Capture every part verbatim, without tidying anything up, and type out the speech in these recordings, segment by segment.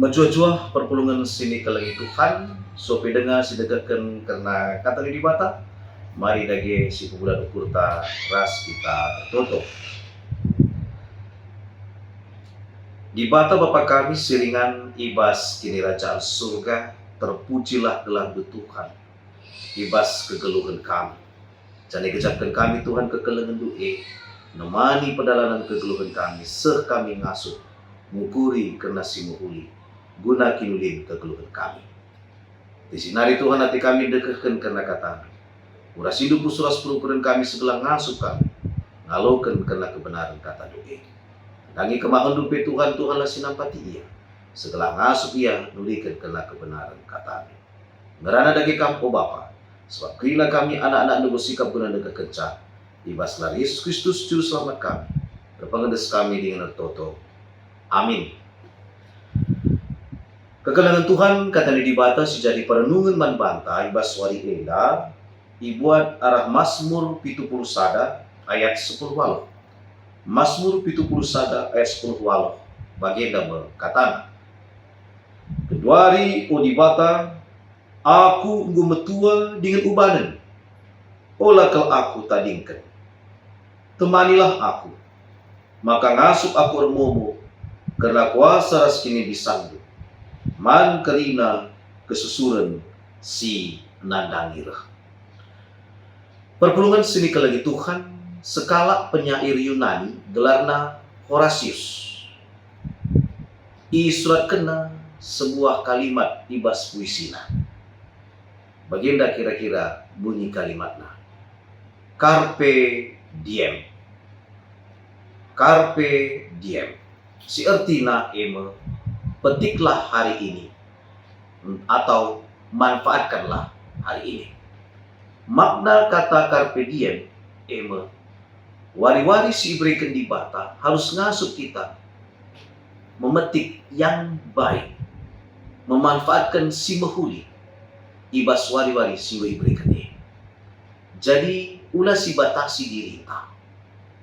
Mejuah-juah perpulungen si nikelengi Tuhan, sope denga si dekeken kerna kata ni Dibata, mari dage si pembulan ukurta ras kita ertoto. Dibata Bapa kami si ringan i bas Kinirajan Surga, terpujilah gelarNdu Tuhan, i bas kegeluhen kami. Janah igejapken kami, Tuhan, kekelengenNdu e, nemani perdalanen kegeluhen kami, seh kami ngasup, ngukuri kerna si mehuli, guna kinulin kegeluhen kami. Isi nari, Tuhan, ate kami ndekehken kerna kataNdu. Urasindu pusuh ras perukuren kami segelah ngasup kami, ngaloken kerna kebenaren kataNdu e. Nandangi kemahenNdu pe, Tuhan, Tuhanlah si nampati ia, segelah ngasup ia nuriken kerna kebenaren kataNdu. Ngerana dage Kam, o Bapa, sebab kerina kami anak-anakNdu ersikap guna ndekehkenca, i bas gelar Yesus Kristus, Juru Selamat kami, erpengendes kami dingen ertoto. Amin. Kekelengen Tuhan, kata ni Dibata si jadi perenungen man banta i bas wari enda, ibuat arah Masmur pitu puluh sada ayat sepuluh waluh. Masmur pitu puluh sada ayat sepuluh waluh, bagenda me katana, "Genduari, o Dibata, aku enggo metua dingen ubanen. Ola kal aku tadingken. Temanilah aku, maka ngasup aku ermomo kerna kuasa ras kinibisangNdu, man kerina kesusuren si nandangi reh." Perpulungen si nikelengi Tuhan, sekalak penyair Yunani gelarna Horatius, isuratkenna sebuah kalimat i bas puisina. Bagenda kira-kira bunyi kalimatna, "Carpe diem. Carpe diem." Si ertina e me, "Petiklah hari ini," atau "Manfaatkanlah hari ini." Makna kata carpe diem e me, wari-wari si ibereken Dibata harus ngasup kita memetik yang baik, memanfaatken si mehuli i bas wari-wari si enggo ibereken e. Jadi, ula sibatasi dirinta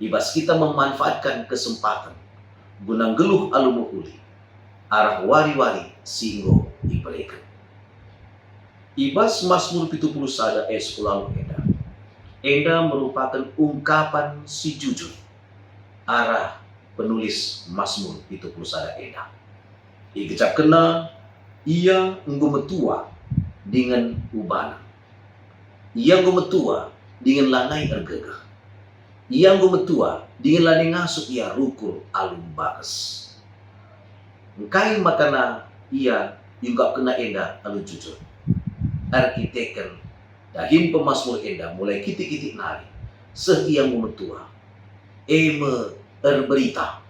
i bas kita memanfaatkan kesempaten guna nggeluh alu mehuli arah wari-wari si enggo ibereken. I bas Masmur pitu puluh sada ayat sepuluh enda, enda merupaken ungkapan si jujur arah penulis Masmur pitu puluh sada enda. Igejapkenna, ia enggo metua dingen ubana. Ia enggo metua dingen lanai ergegeh. Ia enggo metua dingen lanai ngasup ia rukur alu mbages. Engkai makana ia iungkapkenna enda alu jujur? Erkiteken dahin pemasmur enda mulai kitik-kitik nari, seh ia enggo metua, e me erberita.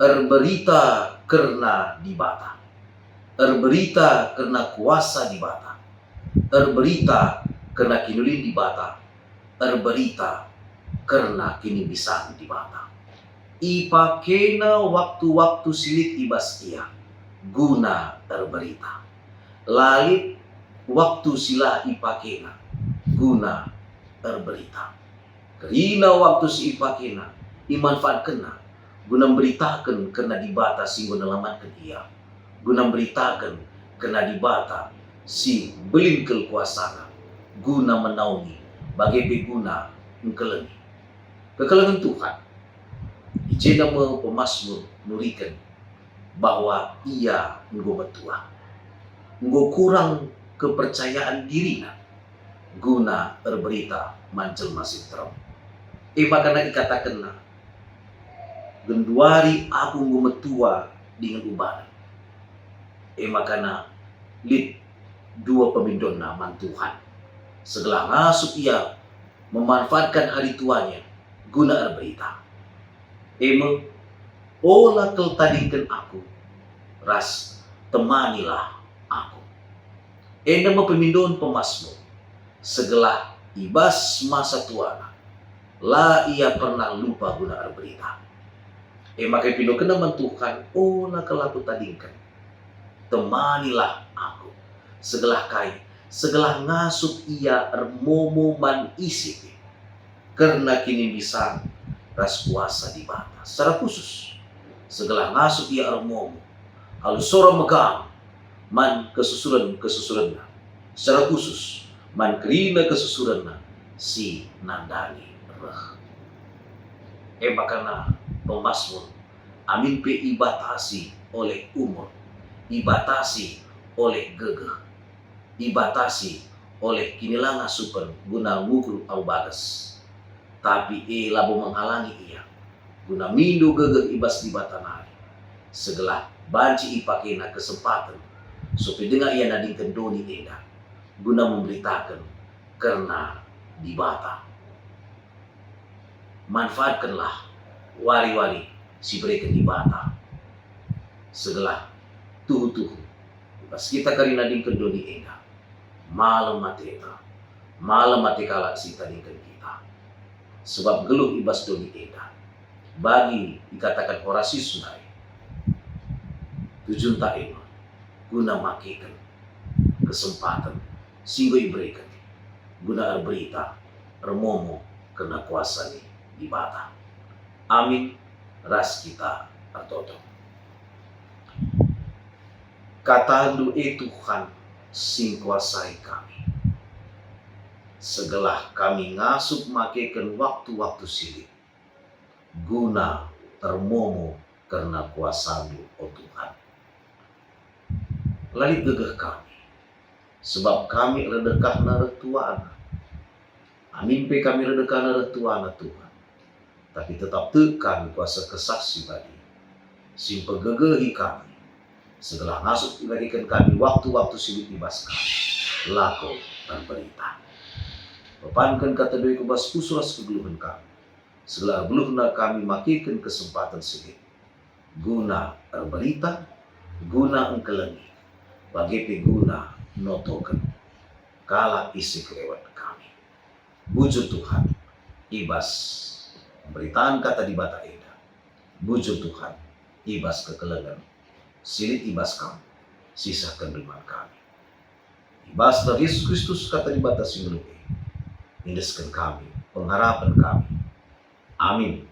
Erberita kerna Dibata. Erberita kerna kuasa Dibata. Erberita kerna kiniulin Dibata. Erberita kerna kinibisan Dibata. Ipakena waktu-waktu si lit i bas ia guna erberita. La lit waktu si la ipakena guna erberita. Kerina waktu si ipakena, imanfaatkenna guna mberitaken kerna Dibata si enggo nelamatken ia, guna mberitaken kerna Dibata si mbelin kal kuasana, guna menaungi, bage pe guna engkelengi. Kekelengen Tuhan, i jenda me pemasmur nuriken bahwa ia enggo metua, enggo kurang kepercayaan dirina guna erberita man jelma si nterem. E maka ikatakenna, "Genduari aku enggo metua dingen ubanen." E maka lit dua pemindonna man Tuhan, segelah ngasup ia memanfaatkan hari tuanya guna erberita. E me, "Ola kal tadingken aku," ras "Temanilah aku." Enda me pemindon pemasmur, segelah i bas masa tuana, la ia pernah lupa guna erberita. E maka ipindokenna man Tuhan, "Ola kal aku tadingken. Temanilah aku." Segelah kai? Segelah ngasup ia ermomo man ise pe kerna kinibisan ras kuasa Dibata. Secara khusus, segelah ngasup ia ermomo Alu sora megang man kesusuren-kesusurenna, secara khusus man kerina kesusurenna si nandangi reh. E maka pemazmur, amin pe ibatasi oleh umur, ibatasi oleh gegeh, ibatasi oleh kinilangasupen guna ngukur alu bages. Tapi e labo menghalangi ia, guna mindo gegeh i bas Dibata nari, segelah banci ipakena kesempaten, sope denga ia nadingken doni enda, guna memberitaken kerna Dibata. Manfaatkenlah wari-wari si ibereken Dibata, segelah tuhu-tuhu i bas kita kari nadingken doni enda, malem ateta, malem ate kalak si itadingken kita. Sebab nggeluh i bas doni enda, bagi ikataken Horatius ndai, tujunta e me guna makeken kesempaten si enggo ibereken guna erberita ermomo kerna kuasa ni Dibata. Amin. Ras kita ertoto. KataNdu e Tuhan si ngkuasai kami. Segelah kami ngasup makeken waktu-waktu si lit, guna ermomo kerna kuasaNdu, o Tuhan. La lit gegeh kami, sebab kami erdehdehna reh tuana. Amin pe kami erdehdehna reh tuana, Tuhan. Tapi tetap tek kami kuasa Kesah Si Badia, si mpegegehi kami, segelah ngasup ibagiken kami waktu-waktu si lit i bas kami, lako erberita. Pepanken kata doiKu bas pusuh ras kegeluhen kami, segelah erbeluhna kami makeken kesempaten si lit, guna erberita, guna engkelengi, bage pe guna notoken kalak si kelewet kami. Bujur Tuhan, i bas pemberitaken kata Dibata enda. Bujur Tuhan, i bas kekelengen si lit i bas Kam, sisehken man kami. I bas gelar Yesus Kristus, kata Dibata si nggeluh e, endesken kami pengharapen kami. Amin.